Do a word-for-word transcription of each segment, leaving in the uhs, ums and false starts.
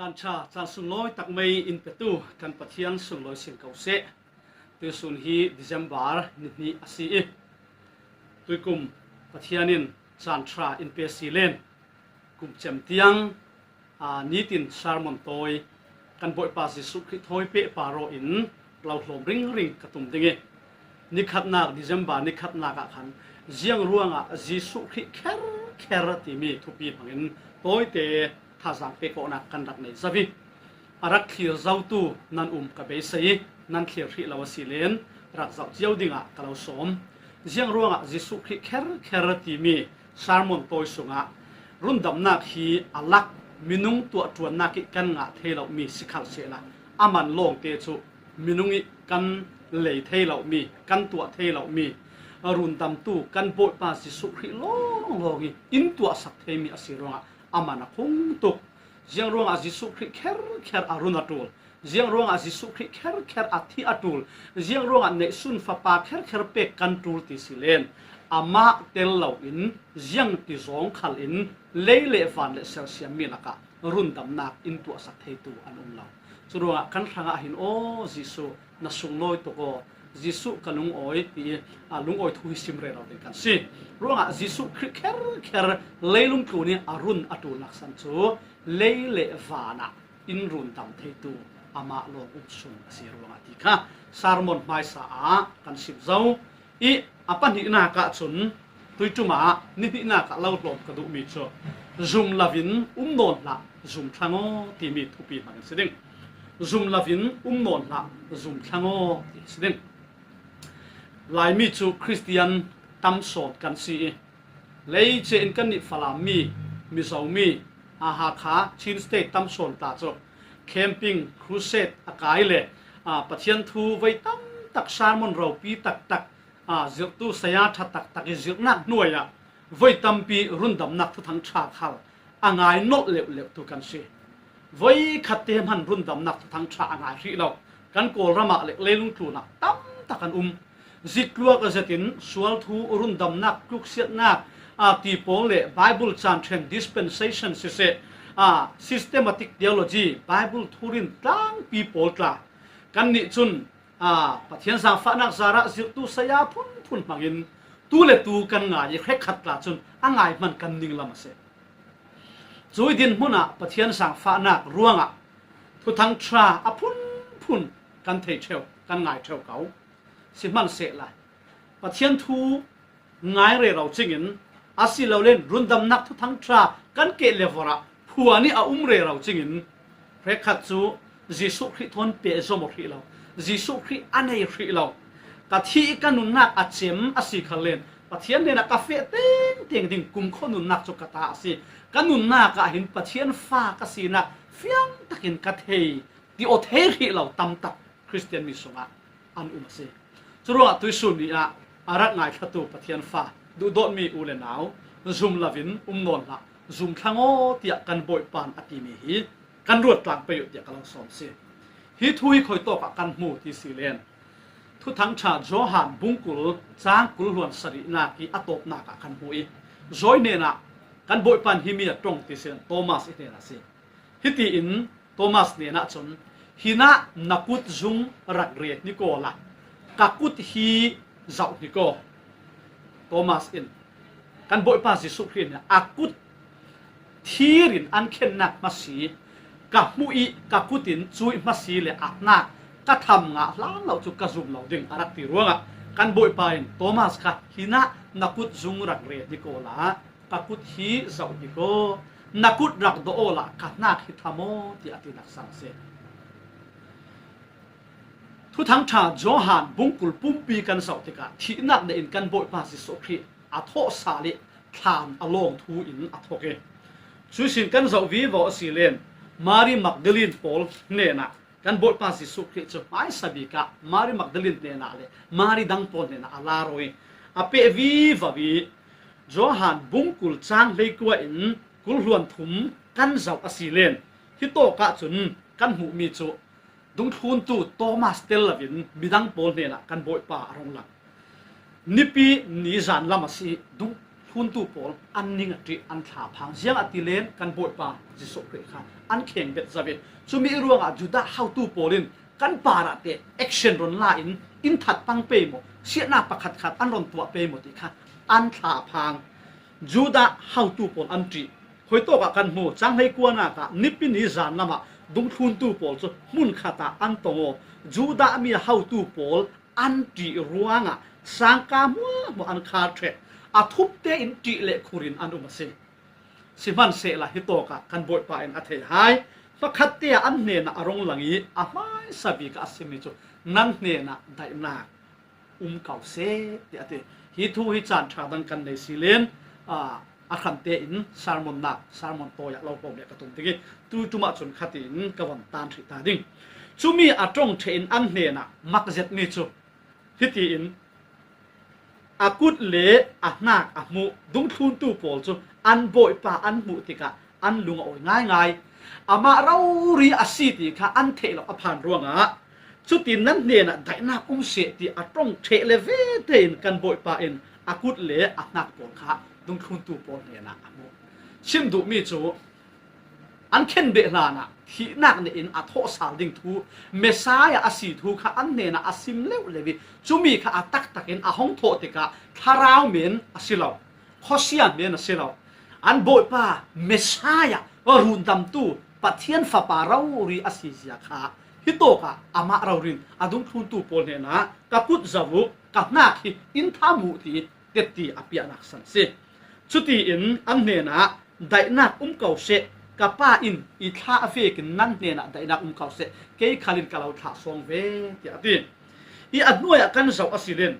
Caan ṭha, caan sunglawi tak mai in petu kan Pathian sunglawi sin ko seh. Tuisun hi December ni hnih a si i, tuikum Pathian in caan ṭha in pe si len, kum cem tiang, aa, nitin sermon tawi kan Bawipa Jesuh Khrih thawi peh par aw in lo hlawm ringring ka tum ding i, nikhatnak, December nikhatnak ah khan ziang ruangah Jesuh Khrih kherkher timi thupi hmangin tawite thazaang pek awknak kan rak nei zo i, a rak thlir zotu nan um ka beisei i, nan thlir hrih lo a si len rak zoh cio dingah ka lo sawm. Ziang ruangah Jesuh Khrih kherkher timi sermon tawi sungah rundamnak hi a lak minung tuahṭuannak i kan ngah thei lomi si khal sehla, a man lawngte cu minung i kan lei thei lomi, kan tuah thei lomi rundamtu kan Bawipa Jesuh Khrih lawnglawng i in tuahsak theimi a si ruangah a man a khung tuk. Ziang ruangah Jesuh Khrih kherkher a run a ṭul, ziang ruangah Jesuh Khrih kherkher a thi a ṭul, ziang ruangah neihsun fapa kherkher pek kan ṭul ti si len, amah tel loin ziang ti zawng khal in lei le van le sersiammi lakah rundamnak in tuahsak theitu an um lo. Curuangah kan hrangah hin, "Aw Jesuh, na sunglawi tuk aw, Jesuh ka lungawi," ti i, a, lungawi thu hi sim rero ding kan si. Ruangah Jesuh Khrih kherkher leilung tlun i a run a ṭulnak san cu lei le vanah in rundam theitu amah lawng um sun a si ruangah ti kha sermon hmaisa ah kan sim zo. I a pahnihnak ah cun tuiṭum ah nihnihnak ah lo hlawm ka duhmi cu, "Zum loin um nawn hlah, zum thlang aw," timi thupi hmangin si ding. "Zum loin um nawn hlah, zum thlang aw," ti si ding. Laimi cu Khristian tam sawn kan si i, leice in kannih Falam mi, Mizo mi, aa, Hakha, Chin State tam sawn tla cu camping, crusade a kai le, aa, Pathian thu voi tam tak, sermon ropi taktak, aa, zirhtu saya ṭha taktak i zirhnak hnuai ah voi tampi rundamnak thuthang ṭha khal a ngai nolh leuhleuh tu kan si. Voi khatte hman rundamnak thuthang ṭha a ngai hrih lo. Kan Kawlram ah le leilung tlun ah tam tak an um. Zitluak a zetin sual thu rundamnak, tluksiatnak, aa, ti pawl le Bible caan ṭhen, dispensation siseh, aa, systematic theology, Bible thurin tlangpi pawl tla kannih cun, aa, Pathian zaangfahnak zarah zirhtu saya phunphun hmangin tu le tu kan ngai i hrekkhat tla cun a ngai hman kan ninglam a si. Cui dinhmun ah Pathian zaangfahnak ruangah thuthang ṭha a phunphun kan thei ṭheu, kan ngai ṭheu ko. Sihmanhsehla, Pathian thu ngai rero cingin, asilole rundamnak thuthang ṭha kan keh le vorh ah phuan i a um rero cingin, hrekkhat cu Jesuh Khrih thawn pehzom aw hrih lo, Jesuh Khrih a nei hrih lo, ka thih i ka nunnak a cem a si khal len, Pathian hnenah ka feh tengteng ding kumkhua nunnak cu ka ta a si. Ka nunnak ah hin Pathian fa ka sinak fiang takin ka thei, ti aw thei hrih lo tam tak Khristian mi sungah an um a si. Curuangah tuisun ni ah a rak ngaithlatu Pathian fa, duhdawtmi u le nau, zum loin um nawn hlah, zum thlang aw, tiah kan Bawipa in a timi hi kan ruat tlang pei uh, tiah ka lo sawm si. Hi thu hi khuitawk ah kan hmu ti si len, Thuthang ṭha Johan bungkul cang kul hluan sarihnak i a tawpnak ah kan hmu i, zawi hnenah kan Bawipa in himi a ṭong ti si len, Thomas i hnenah si. Hitiin Thomas hnenah cun, "Hinah na kut zung rak re hnik awla, ka kut hi zoh hnik aw." Thomas in kan Bawipa Jesuh Khrih hnenah a kut thir in an khennak hmasi, ka hmuh i ka kut in cuih hmasi le a hnak ka tham ngah hlan lo cu ka zum lo ding, a rak ti ruangah kan Bawipa in Thomas kha, "Hinah na kut zung rak re hnik awla, ka kut hi zoh hnik aw, na kut rak dawh awla ka hnak hi tham aw," tiah a tinak sang a si. Thuthang ṭha Johan bungkul pumpi kan zoh tikah thihnak deh in kan Bawipa Jesuh Khrih a thawhsa le thlan a lawng thu in a thawk i, cuihsin kan zoh vivo a si len, Mari Magdalin pawl hnenah kan Bawipa Jesuh Khrih cu hmaisa bik ah Mari Magdalin hnenah le Mari dang pawl hnenah a la ro i a peh vivo i, Johan bungkul cang hleikua in kul hluan thum kan zoh a si len, hitawk ah cun kan hmuhmi cu dungthluntu Thomas tel loin midang pawl hnenah kan Bawipa a rung lang. Nipi ni zan lam a si, dung Dungthluntu pawl an ning a ṭih, an thla phang. Ziangahtile kan Bawipa Jesuh Khrih kha an khengbet zo ve. Cumi ruangah Judah hotu pawl in kan parah teh action rawn la in, in that pang pei maw, siatna pakhat khat an rawn tuah pei maw tih kha an thla phang. Judah hotu pawl an ṭih. Khuitawkah kan hmu, chang hleikuanakah nipi ni zan lamah dungthluntu pawl chu hmun khatah an tawng aw. Judah mi hotu pawl an ṭih ruangah sangka hmuahhmuah an khar ṭheh. A thupte in ṭih leh khurin an um a si. Sihmanhsehla hitawkah kan Bawipa in a thei hai, pakhatte ah an hnenah a rawng lang i a hmaisa bikah a sim mi chu nan hnenah daihnak um ko se, tiah a ti. Hi thu hi chan ṭha dang kan nei si len, a, a hrante in sermon nak, sermon tawiah lo hawm leh ka tum ding i, tu tumah chun khatin ka von tan hrih ta ding. Cumi a ṭawng ṭhehin an hnenah mak zet mi chu hitiin, a kut le a hnak a hmuh dungthluntu pawl chu an Bawipa an hmuh tikah an lung a awi ngaingai. Amah rori a si ti kha an theih loh a phan ruangah, chutin nan hnenah daihnak um seh ti a ṭawng ṭheh le vete in kan Bawipa in a kut le a hnak pawl kha dungthluntu pawl hnenah a hmuh. Sim duh mi chu, an khenbeh hlanah thihnak nehin a thawhsal ding thu, Messiah a si thu kha an hnenah a sim leuh leuh i, cumi kha a taktakin a hawng thawh tikah thlarau men a si lo, khawsia men a si lo, an Bawipa Messiah, rundamtu Pathian Fapa rori a si zia kha hitawkah amah rori in a dungthluntu pawl hnenah ka kut zo uh, ka hnak hi in thamuh ti tetti a piahnak san a si. Chutiin an hnenah daihnak um ko seh, ka Pa in i thlah vekin nan hnenah daihnak um ko seh, kei khalin ka lo thlah sawng ve, tiah a ti. I a hnuaiah kan zoh a si len,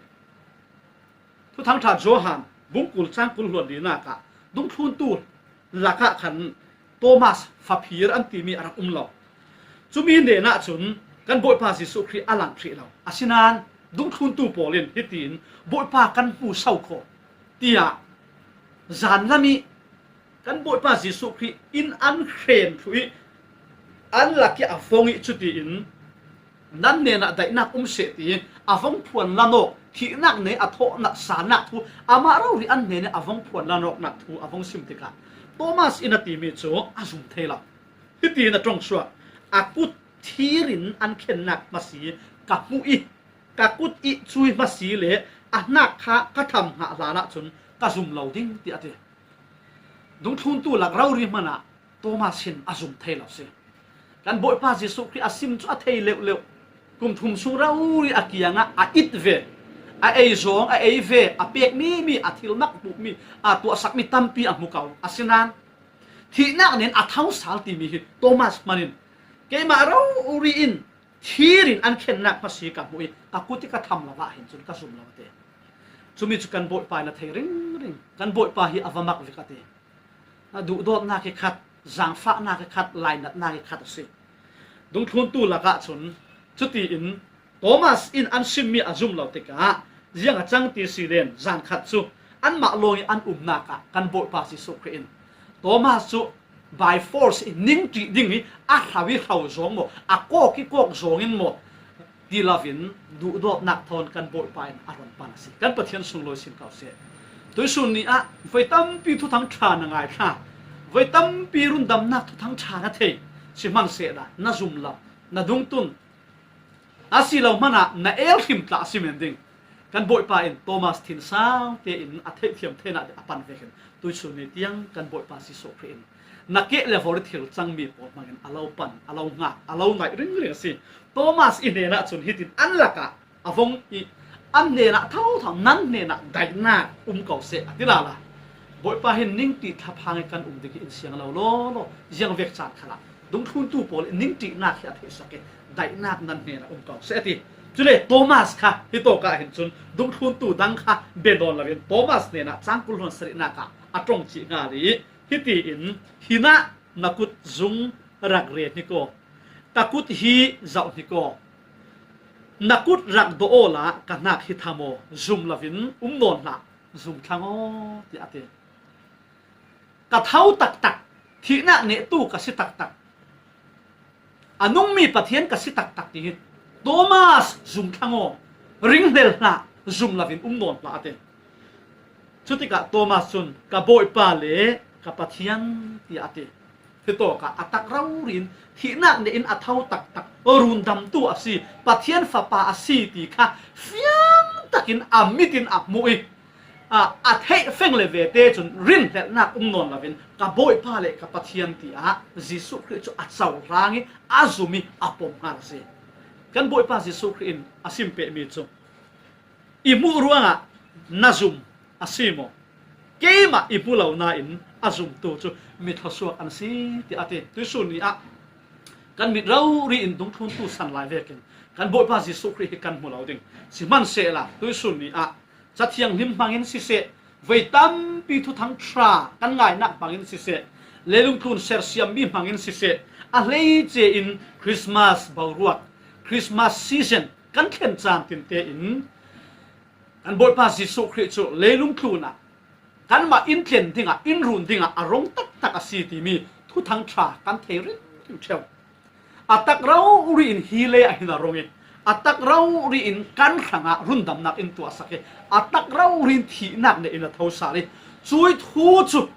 Thuthangṭha Johan bung kul chang kul hluan linakah dungthluntu lakah khan Thomas faphir an timi a rak um lo. Cumi hnenah chun kan Bawipa Jesuh Khrih a langh hrih lo. Asinain dungthluntu pawl in hitiin, Bawipa kan hmu so khaw, tiah zanlam i kan Bawipa Jesuh Khrih in an hren thluh i an lak i a vawng i, chutiin nan hnenah daihnak um seh ti a vawng phuan la nawk, thihnak nei a thawhnak sanak thu, amah rori an hnen i a vawng phuan la nawknak thu a vawng sim tikah Thomas in a timi chu a zum thei lo. Hitiin a ṭawng suak, a kut thirin an khennak hmasi ka hmuh i, ka kut i chui hmasi le a hnak kha ka tham nghah hlanah chun ka zum lo ding, tiah a ti. Dungthluntu lak rori hmanah Thomas hin a zum thei lo si. Kan Bawipa Jesuh Khrih a sim chu a thei leuh leuh. Kum thum sung rori a kiangah a it ve, a ei zawng, a ei ve, a pek mi mi, a thil mak hmuh mi, a tuahsak mi tampi a hmu ko. Asinain thihnak nen a thawhsal timi hi Thomas hmanin, keimah rori in thirin an khennak hmasi ka hmuh i, ka kut i ka tham lo ah hin chun ka zum lo, a ti. Cumi chu kan Bawipa in a thei ringring. Kan Bawipa hi a va mak vek, a ti. A duhdawtnak hi khat, zangfahnak hi khat, lainatnak hi khat a si. Dungthluntu lakah chun chutiin Thomas in an simmi a zum lo tikah ziang a chang ti si len, zan khat chu anmah lawng i an umnak ah kan Bawipa Jesuh Khrih in Thomas chu by force i ning ṭih ding i a hlau i hlau zawng maw, a kawk i kawk zawng in maw, ti lovin duhdawtnak thawn kan Bawipa in a rawn pan a si. Kan Pathian sunglawi sin ko seh. Tuisun ni ah voi tampi thuthang ṭha na ngaithla, voi tampi rundamnak thuthang ṭha na thei, sihmanhsehla na zum lo, na dungtun, a si lo hmanah na el hrim tla a si men ding. Kan Bawipa in Thomas thinsau tein a theihthiam theihnah a pan vekin tuisun ni tiang kan Bawipa Jesuh Khrih in na keh le vawr i thil chang mi pawl hmangin a lo pan, a lo ngak, a lo ngaih ringring a si. Thomas i hnenah chun hitin an lakah a vawng i, an hnenah tho tho, nan hnenah daihnak um ko seh, a ti lala. Bawipa hin ning ṭih thlaphang i kan um ding hi in siang lo law law, ziang vek chan khalah dungthluntu pawl i ning ṭihnak hi a theihsak i, daihnak nan hnenah um ko seh, a ti. Chule Thomas kha hitawkah hin chun dungthluntu dang kha be nawn lovin Thomas hnenah chang kul hluan sarihnak ah a ṭawng chih nghal i, hitiin, hinah na kut zung rak re hnik aw, ka kut hi zauh hnik aw, na kut rak dawh aw la ka hnak hi tham aw, zum lovin um nawn hlah, zum thlang aw, tiah a ti. Ka tho taktak, thihnak nehtu ka si taktak, a nungmi Pathian ka si taktak ti hi. Thomas, zum thlang aw, ringhlel hlah, zum lovin um nawn hlah, a ti. Cutikah Thomas cun, "Ka Bawipa le ka Pathian," tiah a ti. Hitawkah a tak rori in thihnak nehin a tho taktak rundamtu a si Pathian Fapa a si ti kha fiang takin a mit in a hmuh i, a, a theih feng le vete cun rinhlelhnak um nawn loin, "Ka Bawipa le ka Pathian," tiah Jesuh Khrih cu a cohlang i, a zum i, a pom hnga a si. Kan Bawipa Jesuh Khrih in a sim pehmi cu, "I hmuh ruangah na zum a si maw? Keimah i hmu lo nain a zumtu cu mi thluasuak an si," tiah a ti. Tuihsun ni ah kan mit rori in dungthluntu san lai vekin kan Bawipa Jesuh Khrih hi kan hmu lo ding. Sihmanhsehlaw tuihsun ni ah Cathiang Hlim hmangin siseh, voi tampi Thuthang Ṭha kan ngainak hmangin siseh, leilung tlun sersiammi hmangin siseh, a hleice in Christmas boruak, Christmas season kan thlen caan tinte in kan Bawipa Jesuh Khrih cu leilung tlunah kanmah in tlen dingah, in run dingah a rung taktak a si timi Thuthang Ṭha kan thei ringring ṭheu. A tak rori in hi le ah hin a rung i, a tak rori in kan hrangah rundamnak in tuahsak i, a tak rori in thihnak nehin a tho sal i, cuih thu cu,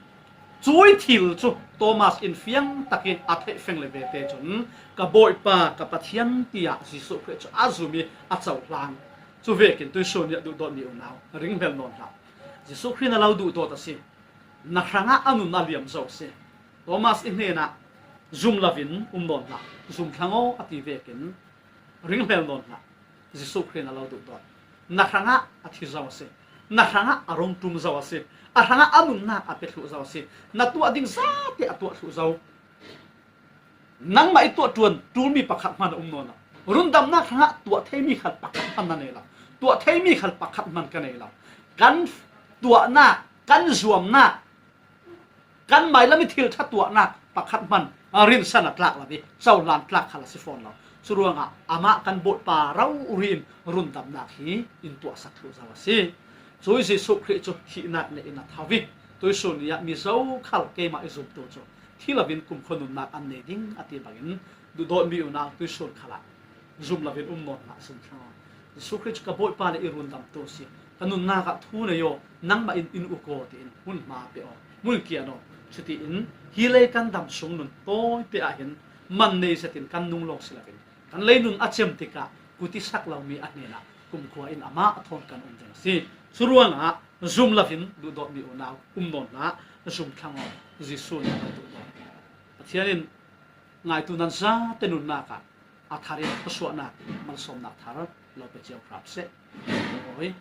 cuih thil cu Thomas in fiang takin a theih feng le vete cun, "Ka Bawipa, ka Pathian," tiah Jesuh Khrih cu a zum i a cohlang. Cu vekin tuihsun ni ah duhdawtmi unau, ringhlel nawn hlah. Jesuh Khrih na lo duhdawt a si. Na hrangah a nun a liam zo a si. Thomas i hnenah, "Zum loin um nawn hlah, zum thlang aw," a ti vekin ringhlel nawn hlah. Jesuh Khrih na lo duhdawt. Na hrangah a thi zo a si. Na hrangah a rung ṭum zo a si. A hrangah a nunnak a pe thluh zo a si. Na tuah ding zate a tuah thluh zo. Nangmah i tuah ṭuan ṭulmi pakhat hman a um nawn lo. Rundamnak hrangah tuah theimi khal pakhat hman na nei lo. Tuah theimi khal pakhat hman ka nei lo. Kan tuahnak, kan zuamnak, kan mailam i thil ṭha tuahnak pakhat hman rinsan a tlak lo i, cohlan tlak khal a si fawn lo. Curuangah amah kan Bawipa rori in rundamnak hi in tuahsak thluh zo a si. Cuih Jesuh Khrih cu thihnak nehin a tho i, tuihsun ni ah mi zokhal keimah i zumtu cu thi loin kumkhua nunnak an nei ding a ti bangin, duhdawtmi unau, tuihsun khalah zum loin um nawn hlah, zum thlang aw. Jesuh Khrih cu ka Bawipa le i rundamtu a si. Ka nunnak ah thu nei aw, nangmah in in uk aw tiin hmunhma pe aw, hmun kian aw. Cutiin hi lei kan dam sung nun tawite ah hin man nei zetin kan nung lawng si loin, kan lei nun a cem tikah kut i sak lomi a hnenah kumkhua in amah a thawn kan um ding a si. Curuangah zum loin, duhdawtmi unau, um nawn hlah, zum thlang aw, Jesuh nih a duhdawt. Pathian in ngaitu nan zate nunnak ah a thar in thluasuahnak, malsawmnak thar lo pe cio hram seh. Awi.